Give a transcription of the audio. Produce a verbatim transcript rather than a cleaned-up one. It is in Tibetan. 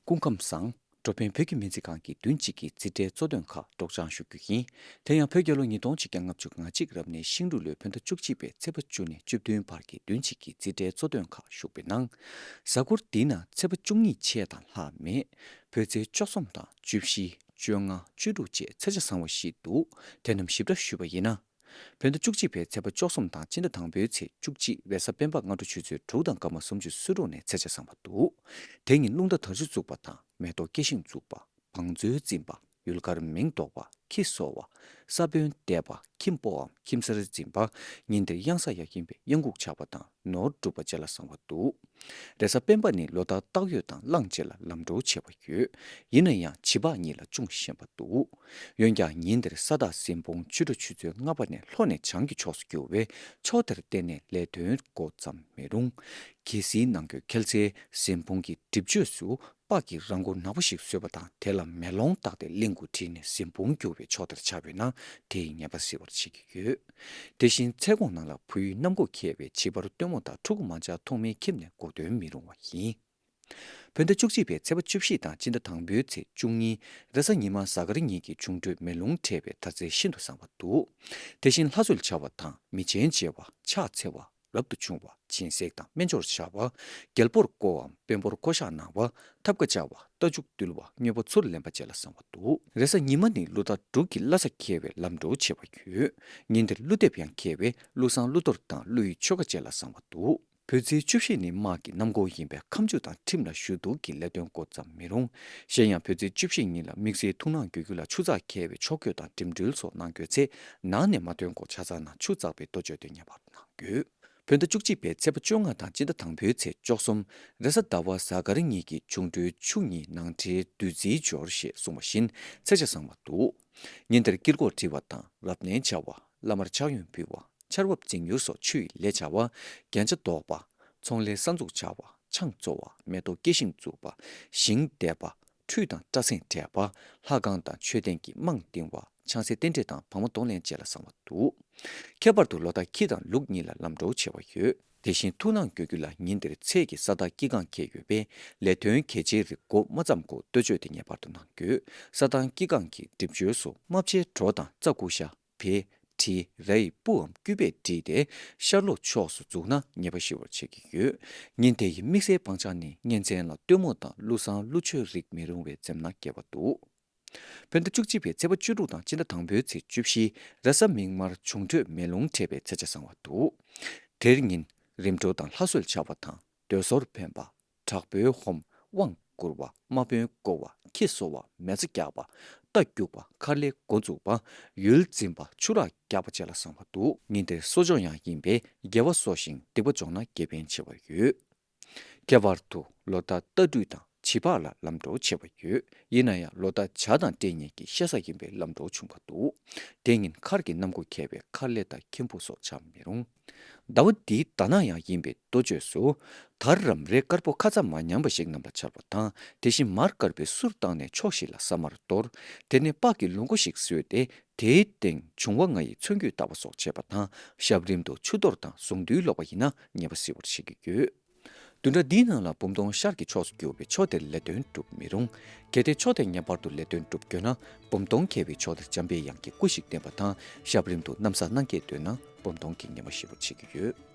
སྐུ་ཁམས་བཟང་། འགྲོ་ཕན་བོད་ཀྱི་སྨན་རྩིས་ཁང་གི་བདུན་གཅིག་གི་རྩིས་ཁྲའི་གཙོ་དོན་ཁག་སྒྲོག་སྦྱང་ཞུ་རྒྱུ་ཡིན། དེ་ཡང་བོད་རྒྱལ་ལོ་ཉིས་སྟོང་ཆིག་བརྒྱ་ལྔ་བཅུ་ང་གཅིག་རབ་གནས་ཤིང་འབྲུག་ལོའི་བོད་ཟླ་བཅུ་གཅིག་པའི་ཚེས་པ་བཅུ་ནས་བཅུ་བདུན་བར་གྱི་བདུན་གཅིག་གི་རྩིས་ཁྲའི་གཙོ་དོན་ཁག་ཞུགས་པའི་ནང་། གཟའ་འཁོར་འདིའི་ནང་ཚེས་པ་བཅུ་གཉིས་ཆད་དང་ལྷག་མེད། བོད་ཚེས་བཅུ་གསུམ་དང་བཅུ་བཞི། བཅོ་ལྔ། བཅུ་དྲུག་བཅས་ཚེས་ཆ་བཟང་བ་ཞིག་འདུག་དེ་རྣམས་ཞིབ་ཕྲ་ཞུས་པ་ཡིན་ན། བོད་ཟླ་བཅུ་གཅིག་པའི་ཚེས་པ་བཅུ་གསུམ་དང་སྤྱི་ཟླ་དང་པོའི་ཚེས་བཅུ་གཅིག་རེས་གཟའ་སྤེན་པ་སྔ་དྲོ་ཆུ་ཚོད་དྲུག་དང་སྐར་མ་སུམ་ཅུ་སོ་དྲུག་ནས་ཚེས་ཆ་བཟང་བ་འདུག་དེ་ཉིན་རླུང་རྟ་དར་ཆུ་བཙུགས་པ་དང་མེ་ཏོག་སྐྱེ་ཤིང་བཙུགས་པ། བང་མཛོད་འཛིན་པ། ཡུལ་གར་མིང་འདོགས་པ། ཁྱི་གསོ་བ། ས་བོན་འདེབས་པ། ཁྱིམ་སྤོའམ་ཁྱིམ་གསར་འཛིན་པ། ཉིན་དེར་གཡང་ས་ཡ་ཡིན་པའི་གཡང་འགུགས་བྱ་བ་དང་ནོར་སྒྲུབ་པ་བཅས་ལ་བཟང་བ་འདུག་རེས་གཟའ་སྤེན་པ་ནི་ལོ་ཟླ་སྟག་ཡོས་དང་གླང་བཅས་ལ་ལམ་འགྲོ་བྱེད་པ་ཡོད། ཡིན་ན་ཡང་བྱི་ཕག་གཉིས་ལ་ཅུང་ཞན་པ་འདུག་འོན་ཀྱང་ཉིན་དེར་ས་བདག་གཟིམ་དཔོན་ཆུ་ཕྲ་ཆུ་ཚོད་ལྔ་པ་ནས་ལྷོ་ནས་བྱང་གི་ཕྱོགས་སུ་རྒྱུ་བས་ཕྱོགས་དེར་གཏན་ནས་ལས་དོན་འགོ་བརྩམས་མི་རུང་། གལ་སྲིད་ནང་ཁུལ་ཁྱེད་ཚོའི་གཟིམ་དཔོན་གྱི་སྒྲིབ་བཅོས་སུ་སྤགས་ཀྱི་ར་མགོ་ནག་པོ་ཞིག་བཟོས་པ་དང་དེ་ལ་མེ་ལོང་བཏགས་ཏེ་གླིང་དགུ་བྲིས་ནས་གཟིམ་དཔོན་རྒྱུ་བའི་ཕྱོགས་དེར་བཅར་བས་ན་དེ་ཡི་ཉེས་པ་སེལ་བར་བྱེད་ཀྱི་ཡོད། དེ་བཞིན་ཚལ་གུང་ནང་ལ་བུའི་གནམ་སྒོ་ཁེལ་བའི་བྱིས་པར་སྟོན་མོ་དང་ཕྲུ་གུ་མ་འཇགས་ཐོག་མའི་ཁྱིམ་ནས་གོ་སྟོན་མི་རུང་བ་ཡིན། བོད་ཟླ་བཅུ་གཅིག་པའི་ཚེས་པ་བཅུ་བཞི་དང་སྤྱི་ཟླ་དང་པོའི་ཚེས་བཅུ་གཉིས་རེས་གཟའ་ཉི་མ་གཟའ་སྐར་གཉིས་ཀྱི་འབྱུང་འཕྲོད་མེ་རླུང་འཕྲད་པའི་དར་ཚད་ཤིན་ཏུ་བཟང་བ་འདུག་དེ་བཞིན་ལྷ་གསོལ་བྱ་བ་དང་མི་ཆེན་མཇལ་བ། ཕྱག་འཚལ་བ། རབ་ཏུ་བྱུང་བ། སྦྱིན་སྲེག་དང་སྨན་སྦྱོར་བྱ་བ། རྒྱལ་པོར་བསྐོ་བའམ་དཔོན་པོར་བསྐོ་བཞག་གནང་བ། ཐབ་ཀ་བཅའ་བ། རྟ་ཕྱུགས་འདུལ་བ། དངོས་པོ་ཚུར་ལེན་པ་བཅས་ལ་བཟང་བ་འདུག་རེས་གཟའ་ཉི་མ་ནི་ཀླུ་རྟ་འབྲུག་གི་བླ་གཟའ་འཁེལ་བའི་ལམ་འགྲོ་བྱེད་པ་ཡོད། ཉིན་དེར་ཀླུ་འདེབས་ཡང་འཁེལ་བས་ཀླུ་བསང་ཀླུ་གཏོར་དང་ཀླུ་ཡི་ཆོ་ག་བཅས་ལ་བཟང་བ་འདུག་བོད་ཚེས་བཅུ་བཞི་ནི་དམག་གི་གནམ་སྒོ་ཡིན་པས་ཁ་མཆུ་དང་ཁྲིམས་ལ་ཞུ་གཏུག་གི་ལས་དོན་འགོ་བརྩམས་མི་རུང་། གཞན་ཡང་བོད་ཚེས་བཅུ་བཞི་ཉིན་ལ་དམིགས་བསལ་ཐུགས་སྣང་དགོས་རྒྱུ་ལ་ཆུ་ཚགས་འཁེལ་བའི་ཕྱོགས་བསྐྱོད་དང་འགྲིམ་འགྲུལ་སོགས་གནང་དགོས་ཚེ་ནང་ནས་མ་ཐོན་གོང་ཆ་ཚང་ནང་ཆུ་འཛག་པའི་ལྟོ་བཅོས་དེ་ངེས་པར་གནང་དགོས། བོད་ཟླ་བཅུ་གཅིག་པའི་ཚེས་པ་བཅོ་ལྔ་དང་སྤྱི་ཟླ་དང་པོའི་ཚེས་བཅུ་གསུམ་རེས་གཟའ་ཟླ་བ་གཟའ་སྐར་གཉིས་ཀྱི་འབྱུང་འཕྲོད་ཆུ་གཉིས་ནང་ཁྲིའི་བདུད་རྩིའི་སྦྱོར་ཞེས་གསུངས་པ་བཞིན་ཚེས་ཆ་བཟང་བ་འདུག་ཉིན་དེར་དཀྱིལ་འཁོར་བྲི་བ་དང་རབ་གནས་བྱ་བ། བླ་མར་ཕྱག་གཡོན་ཕུལ་བ། ཆར་འབབ་འཛིན་མྱུར་སོགས་ཆུ་ཡི་ལས་བྱ་བ། རྒྱན་ཆ་འདོགས་པ། ཚོང་ལས་གསར་འཛུགས་བྱ་བ། ཆང་བཙོ་བ། མེ་ཏོག་སྐྱེ་ཤིང་བཙུགས་པ། ཞིང་འདེབས་པ། ཁྲུས་དང་སྐྲ་སེན་བྲེག་པ། ལྷ་ཁང་དང་མཆོད་རྟེན་གྱི་རྨང་བཏིང་བ། ཆང་སའི་རྟེན་འབྲེལ་དང་བག་མ་གདོང་ལེན་བཅས་ལ་བཟང་བ་འདུག་ཁྱད་པར་དུ་ལོ་ཟླ་ཁྱི་དང་ལུག་གཉིས་ལ་ལམ་འགྲོ་བྱེད་པ་ཡོད། དེ་བཞིན་ཐུགས་སྣང་དགོས་རྒྱུ་ལ་ཉིན་དེར་ཚལ་གྱི་ས་བདག་སྐྱེ་སྒང་འཁེལ་ཡོད་པས་ལས་དོན་གལ་ཆེའི་རིགས་འགོ་མ་བརྩམས་གོང་ལྟོ་བཅོས་དེ་ངེས་པར་དུ་གནང་དགོས། ས་བདག་སྐྱེ་སྒང་གི་སྒྲིབ་བཅོས་སུ་རྨ་བྱའི་གྲོ་དང་རྩྭ་ཀུ་ཤ། བེ། དྲི། ར་ཡི་སྤུའམ་སྐུད་པས་དཀྲིས་ཏེ་ཤར་ལྷོ་ཕྱོགས་སུ་འཛུགས་ན་ཉེས་པ་ཞི་བར་བྱེད་ཀྱི་ཡོད། ཉིན་དེ་ཡི་དམིགས་བསལ་སྤང་བྱ་ནི་གཉེན་ཚན་ལ་སྟོན་མོ་དང་ཀླུ་བསང་ཀླུ་མཆོད་རིགས་མི་རུང་བའི་འཛེམ་ན་དགེ་བ་འདུག་བོད་ཟླ་བཅུ་གཅིག་པའི་ཚེས་པ་བཅུ་དྲུག་དང་སྤྱི་ཟླ་དང་པོའི་ཚེས་བཅུ་བཞི་རེས་གཟའ་མིག་དམར་འབྱུང་འཕྲོད་མེ་རླུང་འཕྲད་པའི་ཚེས་ཆ་བཟང་བ་འདུག་དེར་ཉིན་རིམ་གྲོ་དང་ལྷ་གསོལ་བྱ་བ་དང་འདོད་གསོལ་འཕེན་པ། དྲག་པོའི་ཧོམ། དབང་བསྐུར་བ། དམག་དཔོན་བསྐོ་བ། ཁྱི་གསོ་བ། མེ་བཙའ་རྒྱག་པ། རྟ་རྒྱུག་པ། མཁར་ལས་འགོ་འཛུགས་པ། ཡུལ་འཛིན་པ། ཆུ་རགས་རྒྱག་པ་བཅས་ལ་བཟང་བ་འདུག་ཉིན་དེར་གསོ་སྦྱོང་ཡང་ཡིན་པས་དགེ་བ་གསོ་ཞིང་སྡིག་པ་སྦྱོང་ན་དགེ་ཕན་ཆེ་བ་ཡོད། ཁྱད་པར་དུ་ལོ་ཟླ་རྟ་སྦྲུལ་དང་བྱི་ཕག་ལ་ལམ་འགྲོ་ཆེ་བ་ཡོད། ཡིན་ན་ཡང་ལོ་ཟླ་བྱ་དང་སྤྲེལ་གཉིས་ཀྱི་ཤ་ཟ་ཡིན་པས་ལམ་འགྲོ་ཆུང་བ་འདུག་དེ་ཉིན་མཁར་གྱི་གནམ་སྒོ་ཁེལ་བས་མཁར་ལས་དང་ཁྱིམ་ཕུག་སོགས་བཅའ་མི་རུང་། ཟླ་བ་འདིའི་ཟླ་ནག་ཡང་ཡིན་པའི་ལྟོ་བཅོས་སུ། དར་རམ་རས་དཀར་པོ་ཁ་ཚ་མ་ཉམས་པ་ཞིག་རྣམས་ལ་འཕྱར་བ་དང་དེ་བཞིན་མར་དཀར་པོའི་གསུར་བཏང་ནས་ཕྱོགས་ཤིག་ལ་ས་མར་གཏོར། དེ་ནས་སྤགས་ཀྱི་ལུག་མགོ་ཞིག་བཟོས་ཏེ་དེའི་སྟེང་འབྱུང་བ་ལྔ་ཡི་ཚོན་སྐུད་བཏགས་པ་སོགས་བྱེད་པ་དང་ཞབས་རིམ་དུ་ཆུ་གཏོར་དང་གཟུངས་འདུས་ཀློག་པ་ཡིན་ན་ཉེས་པ་སེལ་བར་བྱེད་ཀྱི་ཡོད། བདུན་ཕྲག་འདིའི་ནང་ལ་འབུམ་སྟོང་ཤར་གྱི་ཕྱོགས་སུ་རྒྱུ་བའི་ཕྱོགས་དེར་ལས་དོན་སྒྲུབ་མི་རུང་། གལ་ཏེ་ཕྱོགས་དེར་ངེས་པར་དུ་ལས་དོན་སྒྲུབ་དགོས་ན་འབུམ་སྟོང་ཁེལ་བའི་ཕྱོགས་དེར་འཇམ་པའི་དབྱངས་ཀྱི་སྐུ་ཞིག་བསྟན་པ་དང་ཞབས་རིམ་དུ་ན་བཟའ་སྣ་བརྒྱད་འདོན་ན་འབུམ་སྟོང་གི་ཉེས་པ་ཞི་བར་བྱེད་ཀྱི་ཡོད།